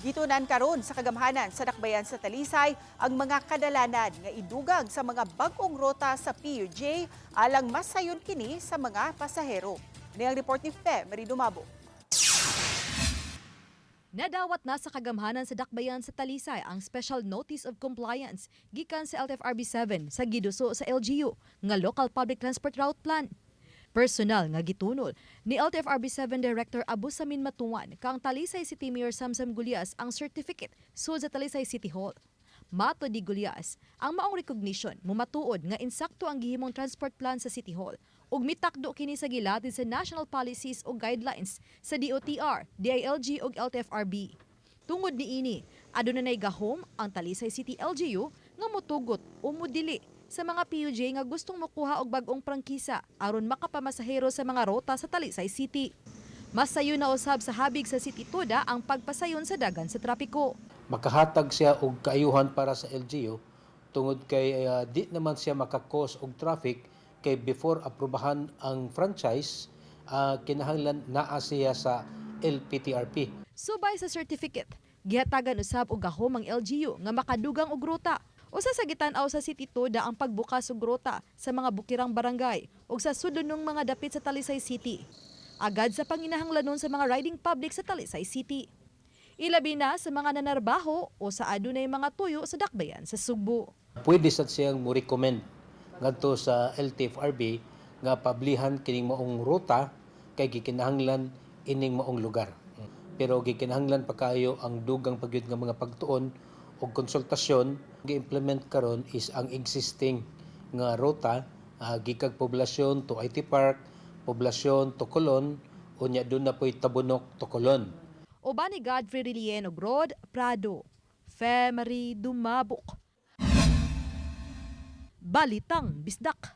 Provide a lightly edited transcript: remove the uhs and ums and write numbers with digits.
Gitunan karon sa kagamhanan sa Dakbayan sa Talisay ang mga kadalanan nga idugang sa mga bag-ong rota sa PUJ alang mas sayon kini sa mga pasahero. Ini ang report ni Fe Marie Dumabo. Nadawat na sa kagamhanan sa Dakbayan sa Talisay ang Special Notice of Compliance gikan sa LTFRB 7 sa giduso sa LGU nga Local Public Transport Route Plan. Personal nga gitunol ni LTFRB 7 Director Abu Samin Matuan kang Talisay City Mayor Samsam Gullas ang certificate sud sa Talisay City Hall. Matod ni Gullas, ang maong recognition mumatuod nga insakto ang gihimong transport plan sa City Hall ug mitakdo kini sa gilatid sa national policies ug guidelines sa DOTR, DILG ug LTFRB. Tungod niini, aduna nay gahom ang Talisay City LGU nga motugot o modili sa mga PUJ nga gustong mokuha og bag-ong prangkisa aron makapamasahero sa mga rota sa Talisay City. Mas sayon na usab sa habig sa City Toda ang pagpasayon sa dagan sa trapiko. Makahatag siya og kaayuhan para sa LGU tungod kay di naman siya makakos og traffic kay before aprobahan ang franchise, kinahanglan naa siya sa LPTRP. Subay sa certificate, gihatagan usab og gahom ang LGU nga makadugang og ruta. Usa sa gitan-aw sa City Toda ang pagbukas og ruta sa mga bukirang barangay ug sa sudlonong mga dapit sa Talisay City. Agad sa panginahanglanon sa mga riding public sa Talisay City. Ilabi na sa mga nanarbaho o sa adunay mga tuyo sa dakbayan sa Sugbo. Pwede sad siyang mo recommend ngadto sa LTFRB nga pablihan kining maong ruta kay gikinahanglan ining maong lugar. Pero gikinahanglan pa kayo ang dugang pagyud nga mga pagtuon og konsultasyon. Gi-implement karon is ang existing nga ruta, gikag Poblacion to IT Park, Poblacion to Colon, unya duna po'y Tabunok to Colon. Uban ni Godfrey Rilien ug Rod Prado. Fe Marie Dumabok. Balitang Bisdak.